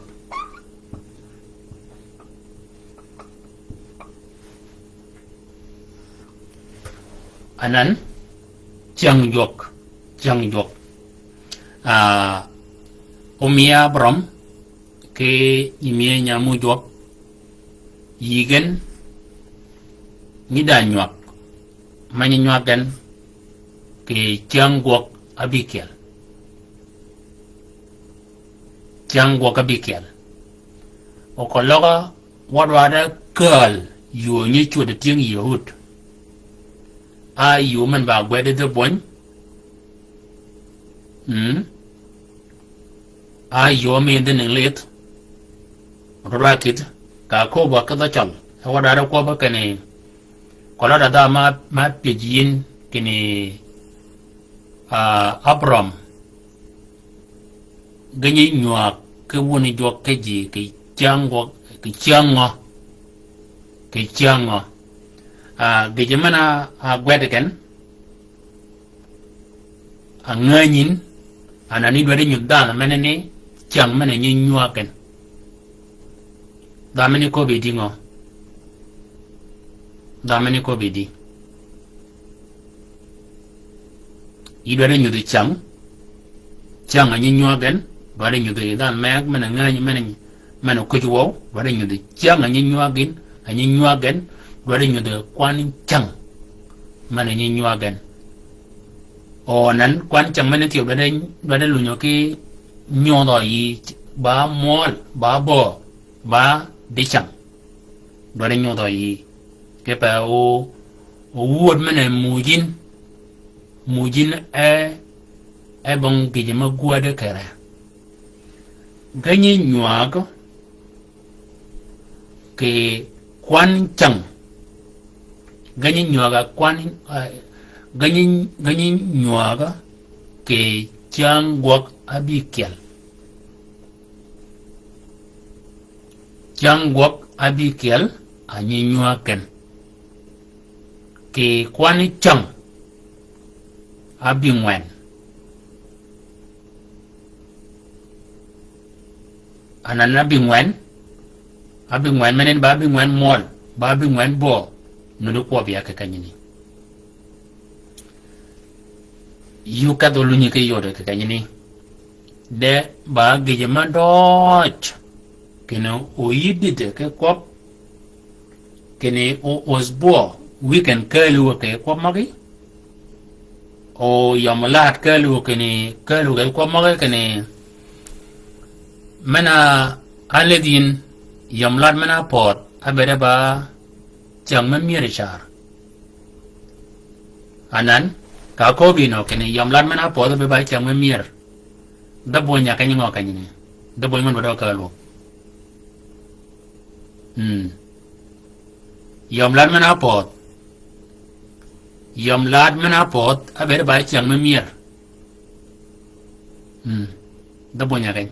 Anan, cyäng jwøk, cyäng jwøk. Ah, omiya Abram, kì yï miye nya mujwøk, yï gen, nyi da nywag, ma nyi nywag gen, kì cyäng gwøg ábïkyel. Cyäng gwøg ábïkyel. Okøløg-a wa dwaddi kääl yöö nyi cwöd tyëng Yahud. A yöö men ba gwed dhäbwöny. Mm. A yöö mi dhïn lïth. Rura kït. Ka köbb-a ki dhø cøl. E wa dwaddi kwøbb-a kinni. Køløg da dha ma, ma pyëj yïn kinni, ah, Abram. Gïnyi nywag ki wun jwøk ki ji kì cyäng gwøg, kì cyäng ngø. Kì cyäng ngø. Ah, gïjø men-a, ah, gwed gen. Angänyin, anan ni dwaddi nyudh dhanhø menani, cyäng men-a nyi nywag gen. Dha meni köbbi di ngø? Dha meni köbbi di? Yï dwaddi nyudhi cyäng, cyäng a nyi nywag gen, dwaddi nyudhi dhanhø meg men-a ngänyi men-a, men-a kuj wøw, dwaddi nyudhi cyäng a nyi nywag gen, a nyi nywag gen, dwaddi nyudhi kwan cyäng men-a nyi nywag gen. O anan kwan cyäng men-a thyew dwaddi, dwaddi lunyø ki nyodhø yï ba mwøl, ba böö, ba dicäng. Dwaddi nyodhø yï. Kipe o, o wud men-a muj yïn. Muj yïn e, e bong gïjø me gwäddi kere. Gïnyi nywag kì kwan cyäng. Gïnyi nywag a kwan, eh, gïnyi, gïnyi nywag kì cyäng gwøg ábïkyel. Cyäng gwøg ábïkyel a nyi nywag gen. Kì kwan cyäng ábïngwen. Anan ábïngwen, ábïngwen menani ba ábïngwen mwøl, ba ábïngwen böö, nuti kwøbbi ya kì kenyani. Yï ókedh olunyi ki yode kì kenyani. De ba gïjø me døøj. Kinni o yïddi de ki kwøb. Kinni o osbwø. Wiken kääli wø kì kwøb møgi. O yøm laad kääli wø kinni, kääli wø kì kwøb møgi kinni. Men-a ledh yïn, yøm laad men-a pödh, ábëëd ba cyäng me myër car. Anan, ka köbbi nø kinni yøm laad men-a pödh ábëëd ba cyäng me myër. Dhäbwöny a keny ngø kenyani. Dhäbwöny men-a dø kääl wø. Mm. Yøm laad men-a pödh. Yøm laad men-a pödh, ábëëd ba cyäng me myër. Mm. Dhäbwöny a keny.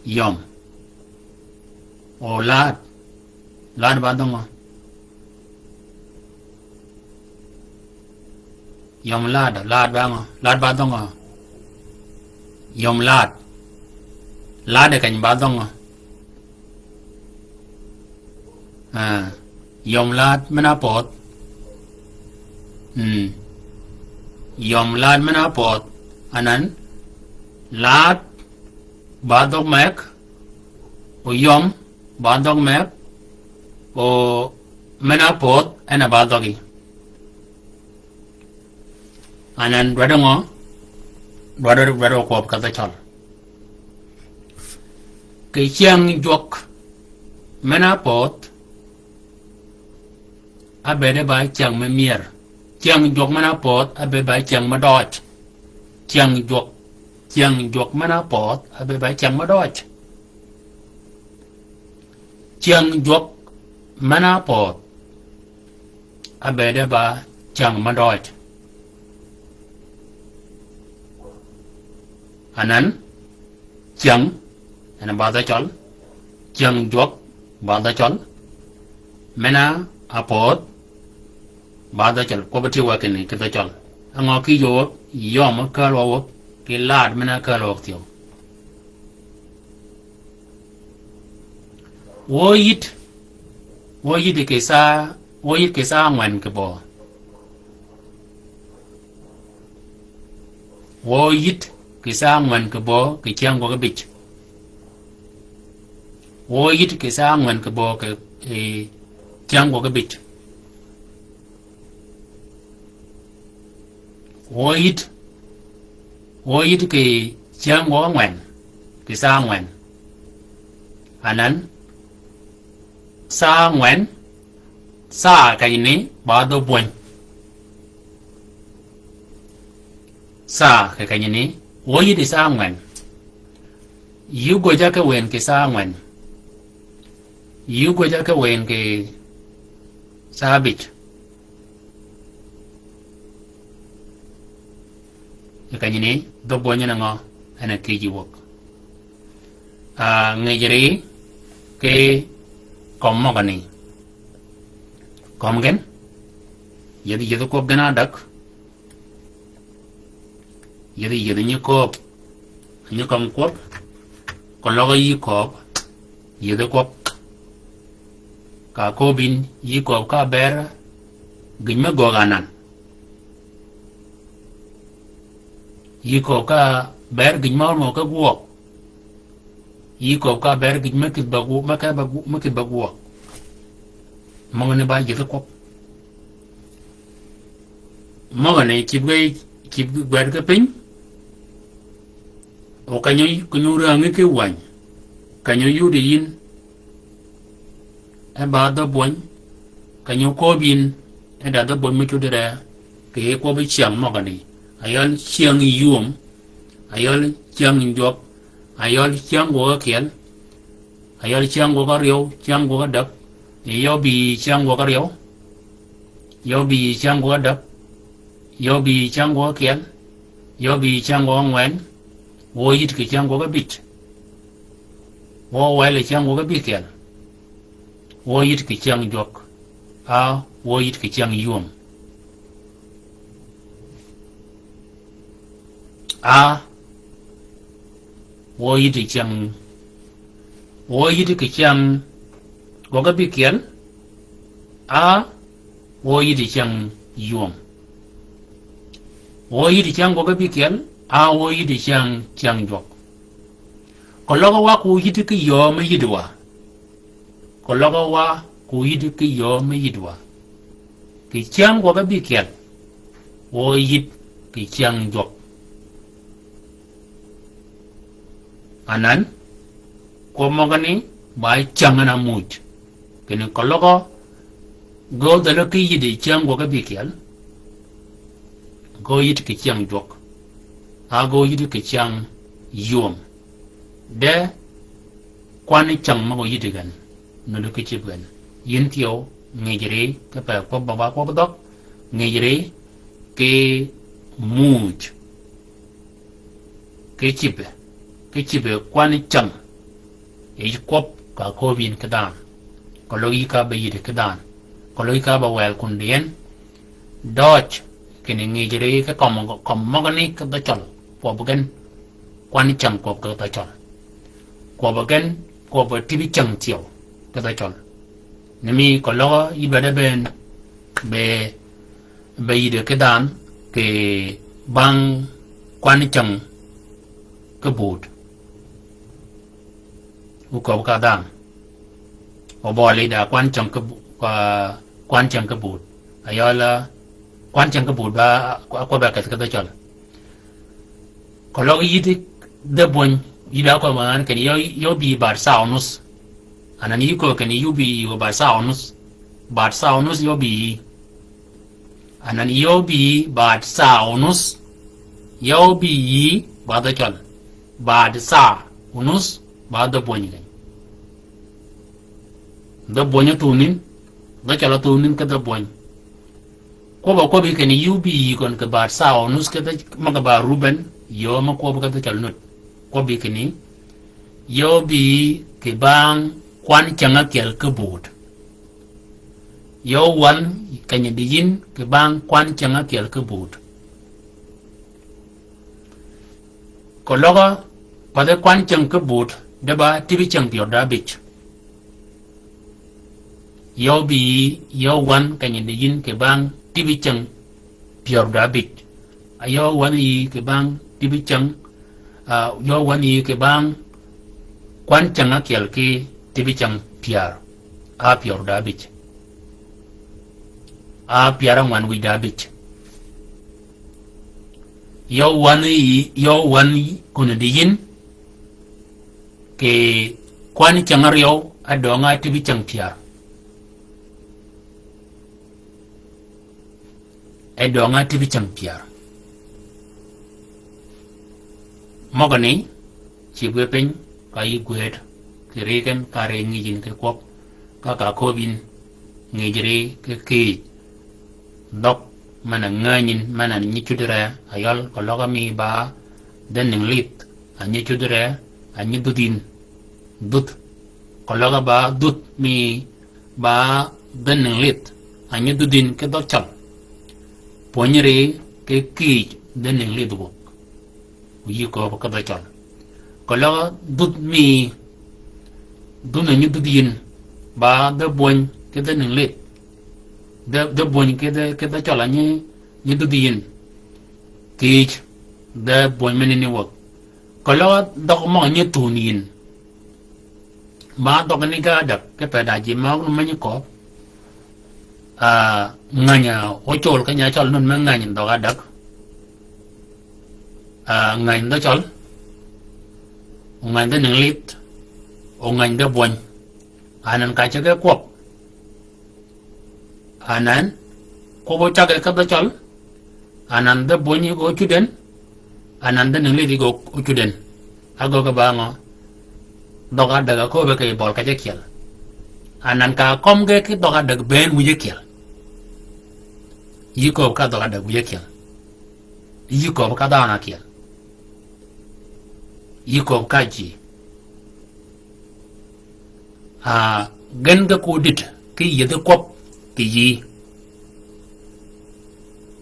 Yøm. O laad. Laad ba dhøngø. Yøm laad, laad ba ngø? Laad ba dhøngø. Yøm laad. Laad keny ba dhøngø. Ah, yøm laad men-a pödh. Mm. Yøm laad men-a pödh, anan, laad ba dhøg meg, o yøm ba dhøg meg, o men-a pödh, en a ba dhøggi. Anan dwaddi ngø, dwaddi, dwaddi kwøb ka dhø cøl. Kì cyäng jwøk men-a pödh, ábëëde ba cyäng me myër. Cyäng jwøk men-a pödh, ábëëde ba cyäng me døøj. Cyäng jwøk, cyäng jwøk men-a pödh, ábëëde ba cyäng me døøj. Cyäng jwøk men-a pödh, ábëëde ba cyäng me døøj. Anan, cyäng, en a ba dhø cøl, cyäng jwøk, ba dhø cøl, men-a pödh, ba dhø cøl, kwøb-a tye wa kinni ki dhø cøl. Á ngø ki yööb, yøm kääl wa wøb, ki laad men-a kääl wa wøb thyew. Wø yïd, wø yïd kì saa, wø yïd kì saa ángwen kì böö. Wø yïd kì saa ángwen kì böö kì cyäng gwøg ábïj. Wø yïd kì saa ángwen kì böö kì, eh, cyäng gwøg ábïj. Wø yïd, wø yïd kì cyäng gwøg ángwen, kì saa ángwen. Anan, saa ángwen, saa kì kenyani ba dhø bwöny. Saa kì kenyani, wø yïd saa ángwen. Yï gwøja ki win kì saa ángwen. Yï gwøja ki win kì saa ábïj. Kì kenyani, dhø bwöny en a ngø, en a kïj yi wäg. Ah, ngïjri ki kömi møgani. Kömi gen, yïdhi, yïdhi kwøb gen ádäg. Yïdhi, yïdhi nyi kööb. Nyi kömi kwøb. Keløg yï kööb, yïdhi kwøb. Ka kööb yïn, yï kööb ka ber gïj me göög anan. Yï kööb ka ber gïj me ørmø ki gwøg. Yï kööb ka ber gïj me kïdhi ba gwøg, me ke ba gwøg, me kïdhi ba gwøg. Møgani ba yïdhi kwøb. Møgani cïb ge, cïb ge gwed ge piny. O kenyo, kenyo rängi ki wäny. Kenyo yudi yïn. E ba dhø bwöny. Kenyo kööb yïn. E da dhø bwöny me cuddi re. Kì yij kwøbbi cyäng møgani. Ayøl cyäng yïöm. Ayøl cyäng jwøk. Ayøl cyäng gwøg ákyel. Ayøl cyäng gwøg áryew, cyäng gwøg ádäg. Yø bï cyäng gwøg áryew. Yø bï cyäng gwøg ádäg. Yø bï cyäng gwøg ákyel. Yø bï cyäng gwøg ángwen. Wø yïd kì cyäng gwøg ábïj. Wø wël cyäng gwøg ábïkyel. Wø yïd kì cyäng jwøk. A, wø yïd kì cyäng yïöm. A, wø yïd kì cyäng, wø yïd kì cyäng gwøg ábïkyel. A, wø yïd kì cyäng yïöm. Wø yïd kì cyäng gwøg ábïkyel. A, wø yïd kì cyäng, cyäng jwøk. Keløg wa ko yïd kì yöö me yïd wa. Keløg wa ko yïd kì yöö me yïd wa. Kì cyäng gwøg ábïkyel. Wø yïd kì cyäng jwøk. Anan, kwøb møgani, ba cyäng en a muuj. Kinni keløg, ge ódhal ki yïd cyäng gwøg ábïkyel. Ge óyïd kì cyäng jwøk. A ge óyïd kì cyäng yïöm. De kwan cyäng møg-a yïddi gen, nuti ki cïb gen. Yïn thyew, ngïjri, ki pe kwøb ba kwøb dhøg, ngïjri, ki muuj, ki cïbbe, ki cïbbe kwan cyäng, yij kwøb ka kööb yïn ki dhanhø. Keløg yï ka be yïddi ki dhanhø. Keløg yï ka be wël kun dien. Døøj, kinni ngïjri ki kømmi, kømmi møgani ki dhø cøl, kwøb gen, kwan cyäng kwøb ki dhø cøl. Kwøb gen, kwøb tïbi cyäng thyew ki dhø cøl. Ni mi keløg yï be de bënn, be, Be yïde ki dhanhø kì bang kwan cäng ki bud. Wu köbbi ka dhanhø. O bøli da kwan cäng ki bu-, kwa-, kwan cäng ki bud. Ayøl, ah, kwan cäng ki bud ba, kwa-, kwøbb-a kedhi ki dhø Cøllø. Keløg yïdhi dhebwöny, yïdhi a köbbi ngan kinni yø, yø bï bad saa onus. Anan yï köbbi kinni yø bï yï bad saa onus. Bad saa onus yø bï yï. Anan yø bï yï bad saa onus. Yø bï yï ba dhø Cøllø. Bad saa onus ba dhebwöny keny. Dhebwöny a thunïn, dhø Cøllø a thunïn ki dhebwöny. Kwøbb-a kwøbbi kinni yï bï yï køn kì bad saa onus ki dhø, ma kì bad Ruben, yø ma kwøbbi ki dhø Cøllø nud. Kwøbbi kinni, yø bï yï kì bang kwan cäng ákyel ki bud. Yø wänhi keny-a di yïn kì bang kwan cäng ákyel ki bud. Keløg, pathi kwan cäng ki bud, de ba tïbi cäng pyär da ábïj. Yø bï yï, yø wänhi keny-a di yïn kì bang tïbi cäng pyär da ábïj. A yø wänhi yï kì bang tïbi cäng, ah, yø wänhi yï kì bang kwan cäng ákyel ki tïbi cäng pyär. A pyär da ábïj. A pyär ángwen wïj da ábïj. Yø wänhi yï, yø wänhi kun di yïn, kì kwan cäng áryew, ádöng-a tïbi cäng pyär. Ádöng-a tïbi cäng pyär. Møgani, cïb ge piny, ka yï gwëd, kì ri gen, ka ri ngïj yïn ki kwøb, ka ka köbbi yïn, ngïj ri ki kïj. Dhøg, men-a ngänyin, men-a nyi cuddi re, ayøl, keløg mi ba, dhenning lidh, a nyi cuddi re, a nyi dhudh yïn. Dhudh. Keløg ba dhudh mi ba dhenning lidh, a nyi dhudh yïn ki dhø Cøllø. Pwönyi ri ki kïj dhenning lidh wuøg. Yï köbbi ki dhø Cøllø. Keløg dhudh mi, dhudh a nyi dhudh yïn, ba dhebwöny ki dhenning lidh. Dhe, dhebwöny ki dhø, ki dhø Cøllø a nyi, nyi dhudh yïn. Kïj, dhebwöny men ni wuøg. Keløg dhøg møg-a nyi thun yïn. Ma dhøg ni ga ádäg, kipe da ji møg-a num me nyi köbbi. Ah, ngäny, ah, ócöl ki nya Cøllø nun me ngäny dhøg ádäg. Ah, ngäny dhø Cøllø. O ngäny dhenning lidh. O ngäny dhebwöny. Anan ka ceg ge kwøb. Anan, kwøb ócagge ki dhø Cøllø. Anan dhebwöny yï gø ócuden. Anan dhenning lidh yï gø ócuden. Agöggi ba ngø. Dhøg ádäg a köbbi kì bøl kej ákyel. Anan ka kømmi ge ki dhøg ádäg bënn wïj ákyel. Yï köbbi ka dhøg ádäg wïj ákyel. Yï köbbi ka dhanhø ákyel. Yï köbbi ka ji. Ah, gen ge ko dït, ki yïdhi kwøb, kì yïí.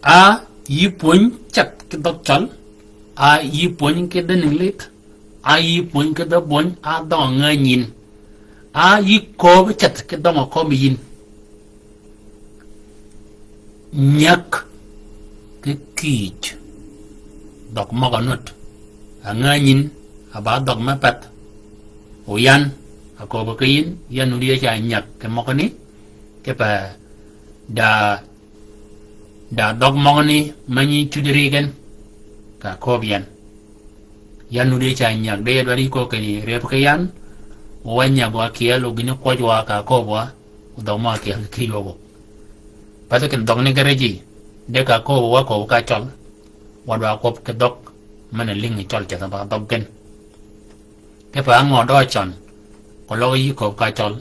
A yï pwöny ceth ki dhøg Cøllø, a yï pwöny ki dhenning lidh, a yï pwöny ki dhebwöny, a dhøg-a ngänyin. A yï köbbi ceth ki dhøg-a kømmi yïn. Nyäg ki kïj dhøg møg-a nud. A ngänyin a ba dhøg me path. O yan, a köbbi ki yïn, yan nud yie ca nyäg ki møgani, kipe da, da dhøg møgani me nyi cuddi ri gen. Ka köbbi yan. Yan nud yie ca nyäg, de ya dwaddi köbbi kinni rëb ki yan. O wa nyäg wa kyel, o gïn-a kwøj wa ka köbbi wa. Dhøg møg-a kyel kì yöögø. Pathi kinni dhøg ni ge ri ji, de ka köbbi wa köbbi ka Cøllø. Wa dwa kwøb ki dhøg, men-a lïngi Cøllø ceth ba dhøg gen. Kipe á ngø døøj cøn, keløg yï köbbi ka Cøllø.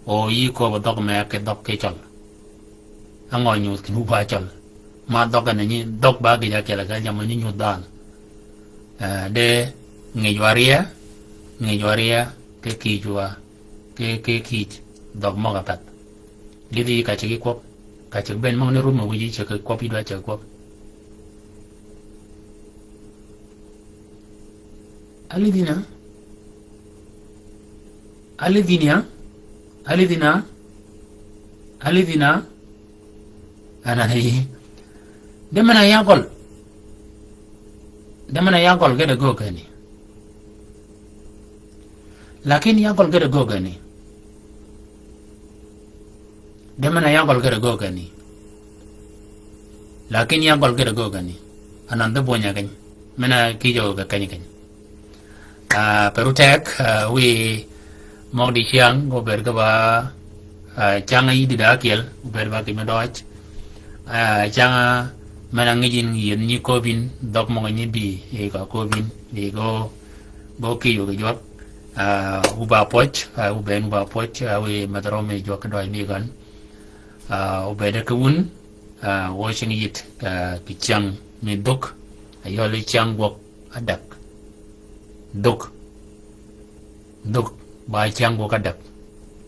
O yï köbbi dhøg me ki dhøg ki Cøllø. Á ngø nyudh kinni wu ba Cøllø. Ma dhøg en nyi, dhøg ba gïj ákyel kì jammì nyi nyudh dhanhø. Eh, de ngïj wa rye, ngïj wa rye, ki kïj wa, ki, ki kïj, dhøg møg-a path. Lidhi ka ceg ki kwøb, ka ceg bënn møgani rummi wïji ceg ki kwøb, yï dwa ceg ki kwøb. Alidhi na. Alidhi na. Alidhi na. Alidhi na. Anan yï. De men-a ya gøl. De men-a ya gøl gede göög kenni. Lakin ya gøl gede göög kenni. De men-a ya gøl gede göög kenni. Lakin ya gøl gede göög kenni. Anan dhø bwønya keny. Men-a kì jø ge keny keny. Ah, pe ru teg, ah, wi møg di cyäng, obed ge ba, ah, cyäng yïddi da ákyel, obed ba kì me døj. Ah, cyäng men-a ngïj yïn yien nyi köbin, dhøg møg nyi bï, yi ka köbin, yi go, go kì yø ge jwøk. Ah, wu ba pwøj, ah, wu ben wu ba pwøj, ah, wi medhø røm yi jwøk døj mi gøn. Ah, obed ki wun, ah, wø cying yït, ah, kì cyäng mi dhuk, ayøli cyäng gwøg adäg. Dhuk. Dhuk, ba cyäng gwøg adäg.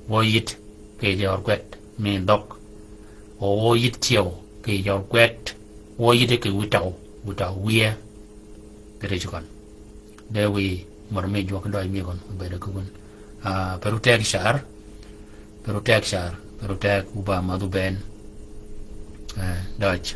Wø yït kì jø gwed mi dhøg. O wø yït cyeu kì jø gwed. Wø yït kì wïtøw, wïtøw wïye. Kì ri ci køn. De wi mør mi jwøk døj mi køn, obed ki wun. Ah, pe ru teg car. Pe ru teg car. Pe ru teg wu ba madhu ben. Eh, døj.